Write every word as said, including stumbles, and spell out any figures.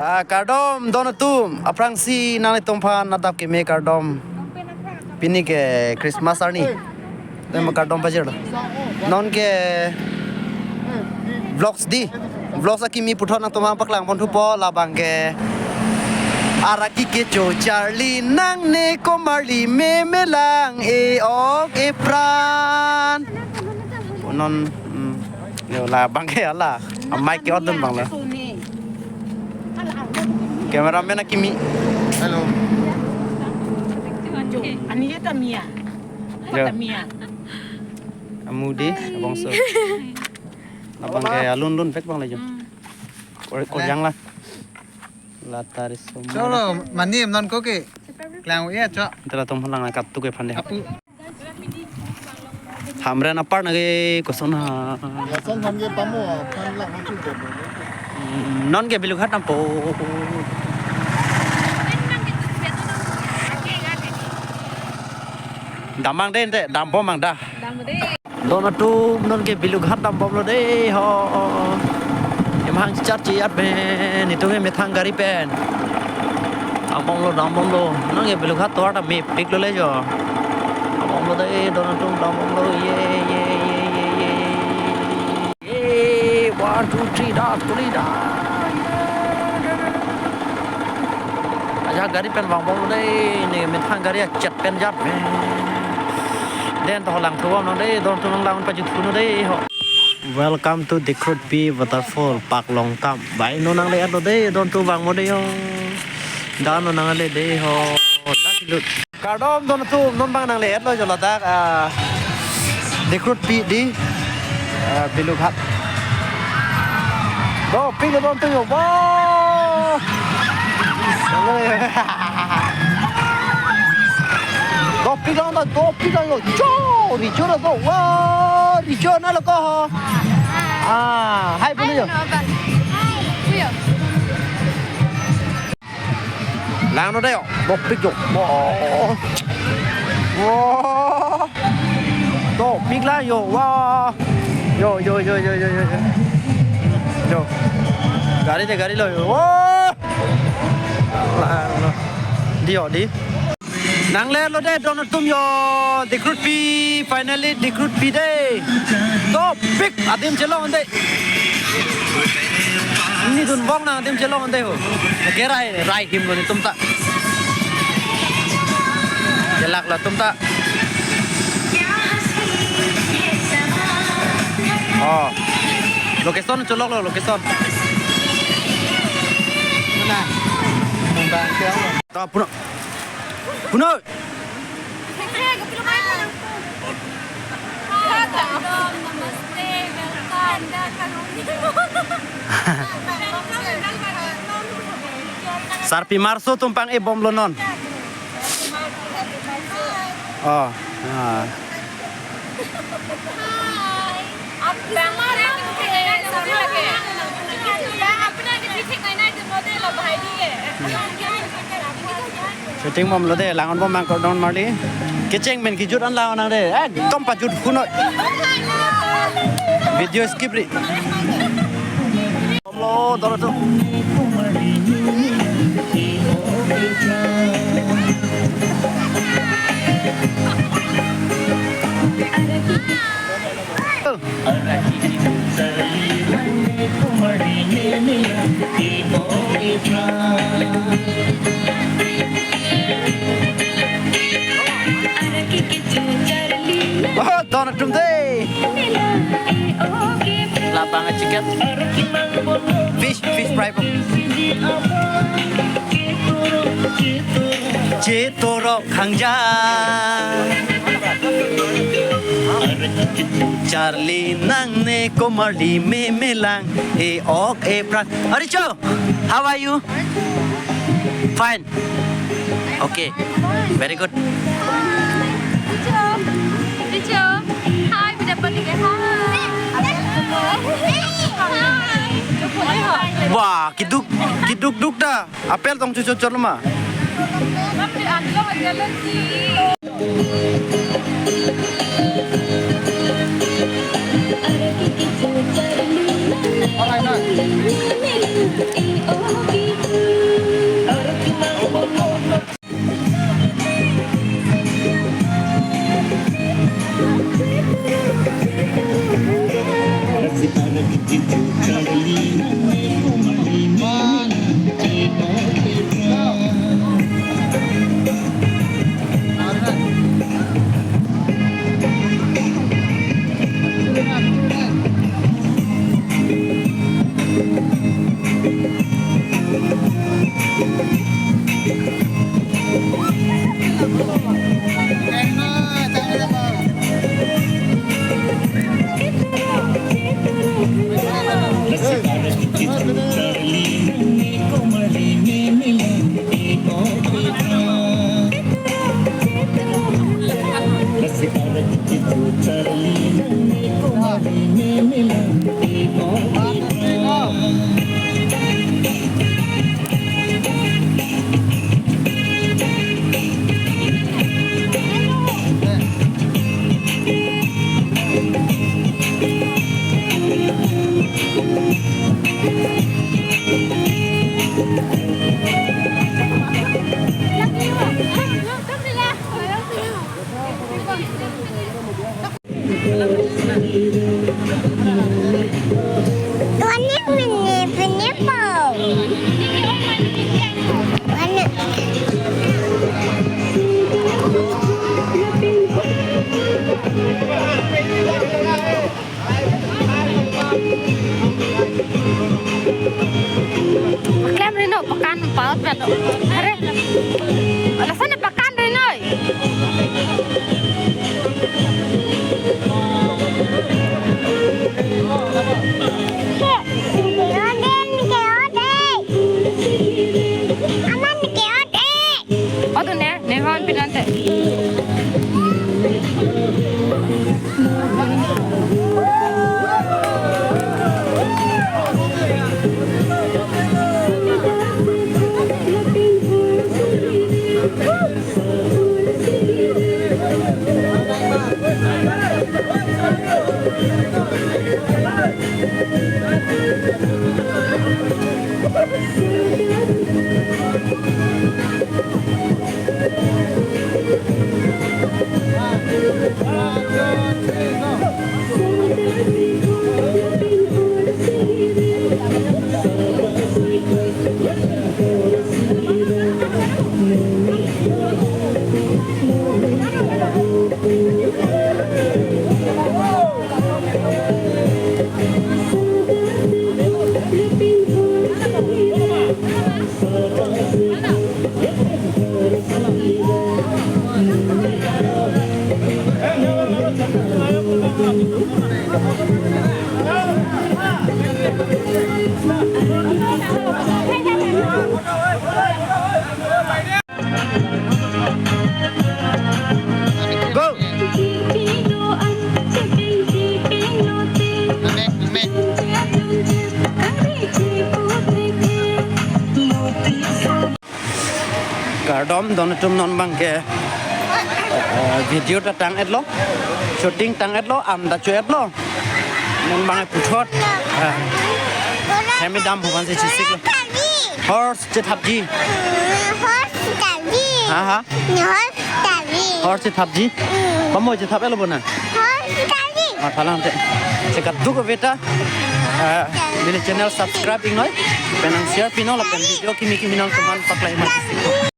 Ah, kardom don atum, aphrangsi nanglitum aphan adap keme kardom. Pini ke Christmas arni. Tema kardom pajirlo. Non ke vlogs di. Vlogs akimi puthot nangtum aphan paklang ponthupo, labang ke. Araki kecho charli nangne komarli memelang e-ok epran. Non, hmm. Yo, labang ke hala. Amai ke odun bang la. Cameraman akimi. Hello. Ani ya tamia. Ya. Tamia. Amu di, abongso. Labang ke alun lun vek bang la jo. Hmm. Kor, kor yang la. Lataris semua. Cholo, mani non ko ke. Klang ya, cho. Ante latum halang kat tu ke phande. Apu. Hamren apar nage koson ha. Lason phan ke pamo, phan lang hangtu ke. Hmm, non ke Bilughat dampo. Damang de ante, dampo mang dah. Don atum non ke Bilughat dambomlo de ho. Emahang char chiyat pen, itum emethang gari pen. Dambomlo, dambomlo. Non ke Bilughat tovar ta mepiklo le jo. Dambomlo de, don atum dambomlo. Ye, ye, ye, ye, ye. Ye, one, two, three, dah, tuli dah. Ajak gari pen vangbomlo de, ne methang gari achet pen jat. Den to langthu bom non de, don atum nanglang pajuthu non de ho. Welcome to Dikrutpi Waterfall, Paklongtam. Bai non nangle-etlo de, don atum vangmo de yo. Da non nangle de ho. Da kilut. Kardom don atum, non bang nangle-etlo jo ladak, ah, Dikrutpi di, ah, Bilughat. Dopik don atum yo, wah. Dopik don, dopik don yo, jo, rijo do, wah, rijo na lo ko ho. Ah, hai puno yo. Hai, puno. Langnon dei yo, dopik yo. Wah. Wah. Dopik la yo, wah. Yo, yo, yo. Yo. Gari de, gari lo yo. Wah. Langnon. Di yo, di. Nangle-etlo de, don atum yo. Dikrutpi, finally Dikrutpi de. Dopik, adim chelong de. Nidun bong nang adim chelong ante ho. Ke rai, rai him lo netum ta. Kelak latum ta. Oh. Location choloklo, location. Puna. Puna. Ta puno. Puno. Sarpi Marso atum pang-e bomlo non. Oh, ah. Shooting bomlo de, langnon bom mang kordon marli. Kecheng pen kejut an langnon nang de. Ekdom pajut hunoi. Video skip ri. Bomlo, dolo tu. Oh, don atum de. Labang a chicken. Fish, fish fry po. Chetorok khangja. Charli nangne komarli memelang e-ok epran. Aricho, how are you? Fine. Okay. Very good. Hi. Hi. Hi. Wah, kiduk, kiduk duk da. Apel tong chuchot chot lo ma. Paklem ri non, pakan paut pen. Are, lason pakan ri non. Aman ke ode. Odo ne, ne hon pinante. Go! Kardom don atum, non abangke, eh, video ta tang-etlo, shooting tang-etlo, am ta cho-etlo. Non abangke puthot, eh, hemi dam bukan si chisik lo. Horse chethapji. Horse chethapji. Ha, ha. Horse chethapji. Horse chethapji. Hmm. Pamo chethap-etlo bo na? Horse chethapji. Ah, thalang te. Chekat duk beta. Ah, neli channel subscribe iknoi. Penang share pinon lapen video kimi kimi nangtum aphan paklai ma.